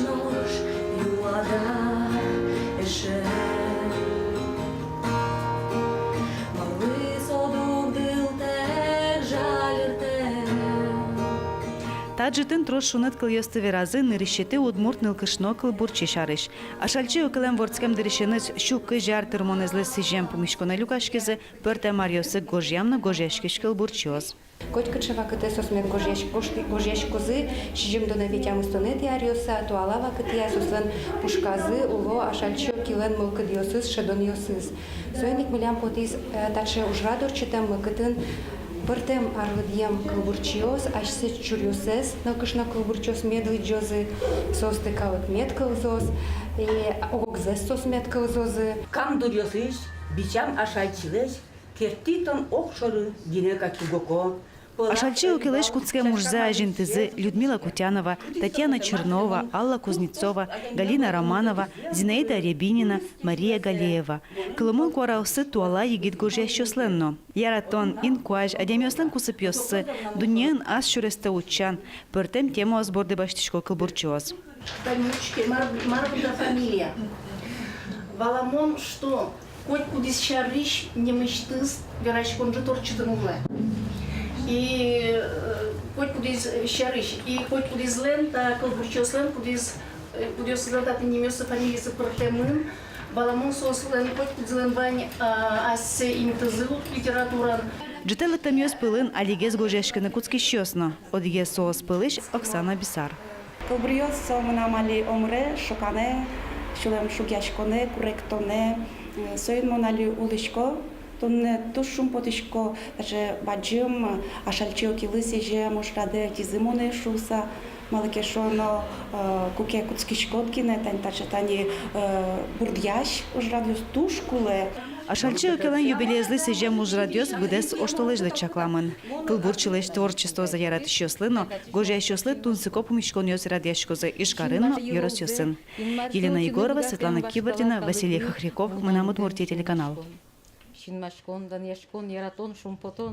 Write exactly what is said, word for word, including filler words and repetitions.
Нош юада эше, малы со дугдылтэк жалиртэ. Та ӝытын трос шуныт кылъёсты веразы нырысетӥ удмурт нылкышно кылбурчи сярысь. Ашальчи Окилэн вордскем дырысеныз сю кызь ар тырмонэзлы сӥзем пумиськонэ люкаськизы пӧртэм аръёсы гожъям но гожъяськись кылбурчиос. Котькыӵе вакытэ соос мед гожъясь-, гожъяськозы сизьымдонэтӥ, тямыстонэтӥ аръёсы, туала вакытъя соослэн пушказы уло Ашальчи Окилэн мылкыдъёсыз, шӧдонъёсыз. Соин ик милям потӥз, э, таӵе ужрад ортчытэммы, кытын пӧртэм арлыдъем кылбурчиос асьсэ чуръёссэс, нылкышно кылбурчиос мед лыдӟозы, соосты калык мед кылзоз, и ог-огзэс соос мед кылзозы. Кам дуръёсысь бичам Ашальчилэсь керттӥ тон огшоры гинэ кадь угоко. Ашальчи Окилэсь кутскем ужзэ азинтӥзы Людмила Кутянова, Татьяна Чернова, Алла Кузнецова, Галина Романова, Зинаида Рябинина, Мария Галеева. Кылымон куараоссы туала егит гожъясьёслэн но. Яратон, инкуазь, адямиослэн кусыпъёссы, дуннеын ас сюрестэ утчан, пӧртэм темаос борды басьтӥсько кылбурчиос. Тань учке, мар, мар быдэ фамилия. Валамон, что котькудӥз сярысь нимысьтыз вераськон ӝыт ортчытыны луэ. И, э, котькудӥз сярысь, и котькудӥзлэн, та кылбурчиослэн, кудӥз, э, кудъёсызлэн татын нимъёссы, фамилиязы пыртэмын, валамон, соослэн котькудӥзлэн вань, а, асьсэ интызы литератураын. Ӝытэ лыктэмъёс пӧлын алигес гожъяськыны кутскисьёс но. Одӥгез соос пӧлысь Оксана Бисар. Кылбуръёс со мынам али омыре, шоканэ, сюлэмшугъяськонэ, куректонэ. Э, соин мон али улӥсько, туннэ туж шумпотӥсько, даже бадӟым Ашальчи Окилы сӥзем ужрадэ ӧтизы монэ шуыса, малы ке шуоно, э, куке кутскиськод гинэ, тани таӵе, тани, э, бурдъясь ужрадъёс туж кулэ. Ашальчи Окилэн юбилейезлы сӥзем ужрадъёс быдэс оштолэзьлы чакламын. Кылбурчилэсь творчествозэ яратӥсьёслы но гожъясьёслы тунсыко пумиськонъёс радъяськозы Ижкарын но ёросъёсын. Елена Егорова, Светлана Кибардина, Василий Хохряков, «Мынам Удмуртие» телеканал. Синмаськон, данъяськон, яратон, шумпотон.